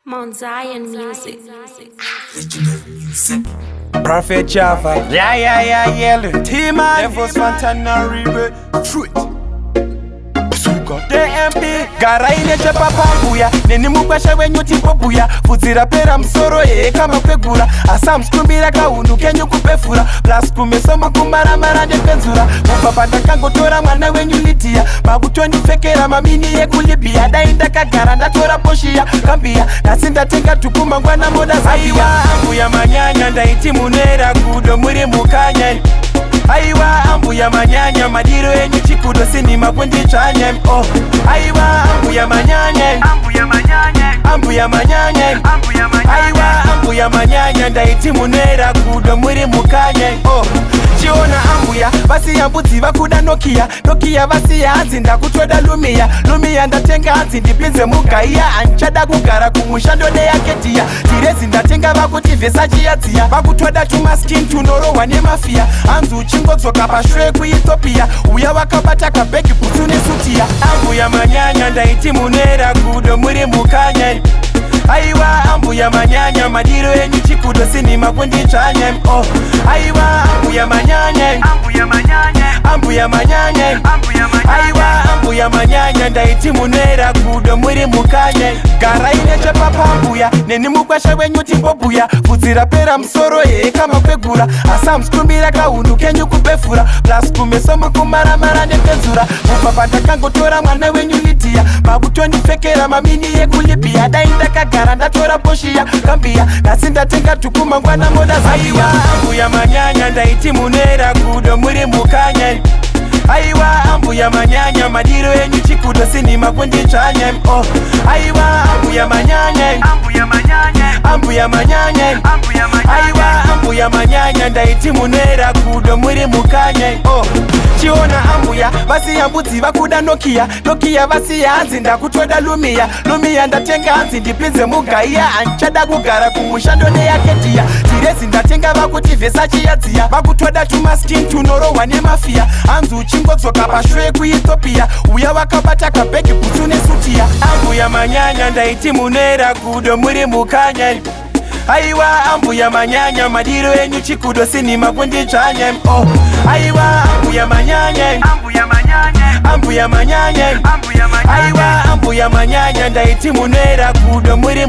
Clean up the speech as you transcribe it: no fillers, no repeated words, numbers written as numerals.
Mount Zion Music. Prophet Java. Yeah, yeah. T-Man. Levels Fantana Ribe. Truth. Suka. DMP. Garai nechepapambuya neni mukwasha wenyu timbobhuya bvudzi rapera musoro heka makwegura asi hamusikumbira kahunhu kenyu kupefura plus kumeso makumaramara ndepenzura kubva pandakangotora mwana wenyu Lydia, makutondipfekera mamini ekuLibya. Dai ndakagara ndatora Porsche Gambia, nhasi ndatenga dhuku, mangwana moda zaiwa. Ambuya manyanya, ndaiti munera gudo muri mukanya. Aiwa ambuya manyanya, madiro enyu chikudo sinima kunditsvanya. Oh, aiwa ambuya manyanya, Ambuya manyanya, ambuya manyanya, ambuya manyanya. Aiwa ambuya manyanya, ndaiti munera gudo muri mukanya. Oh, chiona ambuya vasiya mbudzi vakuda Nokia, Nokia vasiya, hanzi ndakutoda Lumia, Lumia ndatenga, hanzi ndipinze mugaiya. Handichada kugara kumusha, ndode yaketiya tirezi ndatenga, vakuti Versace yadziya, vakutoda tumaskin tunorohwa nemafia, hanzi uchingodzoka pashure kuEthiopia uya wakabata kabhegi, bhutsu nesutiya. Ambuya manyanya, ndaiti munera gudo muri mukanya. Aiwa ambuya manyanya, madiro enyu chikudo sinima kunditsvanya. Oh, aiwa ambuya manyanya, Ambuya manyanya, ambuya manyanya, ambuya manyanya. Aiwa ambuya manyanya, ndaiti munera gudo muri mukanya. Garai nechepapambuya neni mukwasha wenyu timbobhuya bvudzi rapera musoro heka makwegura asi hamusikumbira kahunhu kenyu kupefura plus kumeso makumaramara ndepenzura kubva pandakangotora mwana wenyu Lydia, makutondipfekera mamini ekuLibya. Dai ndakagara ndatora Porsche Gambia, nhasi ndatenga dhuku, mangwana moda zaiwa. Ambuya manyanya, ndaiti munera gudo muri mukanya. Aiwa ambuya manyanya, madiro enyu chikudo sinima kunditsvanya. Oh, aiwa ambuya manyanya, Ambuya manyanya, ambuya manyanya, ambuya manyanya. Aiwa ambuya manyanya, ndaiti munera gudo muri mukanya. Oh, chiona ambuya vasiya mbudzi vakuda Nokia, Nokia vasiya, hanzi ndakutoda Lumia, Lumia ndatenga, hanzi ndipinze mugaiya. Handichada kugara kumusha, ndode yaketiya tirezi ndatenga, vakuti Versace yadziya, vakutoda tumaskin tunorohwa nemafia, hanzi uchingodzoka pashure kuEthiopia uya wakabata kabhegi, bhutsu nesutiya. Ambuya manyanya, ndaiti munera gudo muri mukanya. Aiwa ambuya manyanya, madiro enyu chikudo sinima kunditsvanya. Oh, aiwa ambuya manyanya, Ambuya manyanya, ambuya manyanya, ambuya manyanya. Aiwa ambuya manyanya, ndaiti munera gudo muri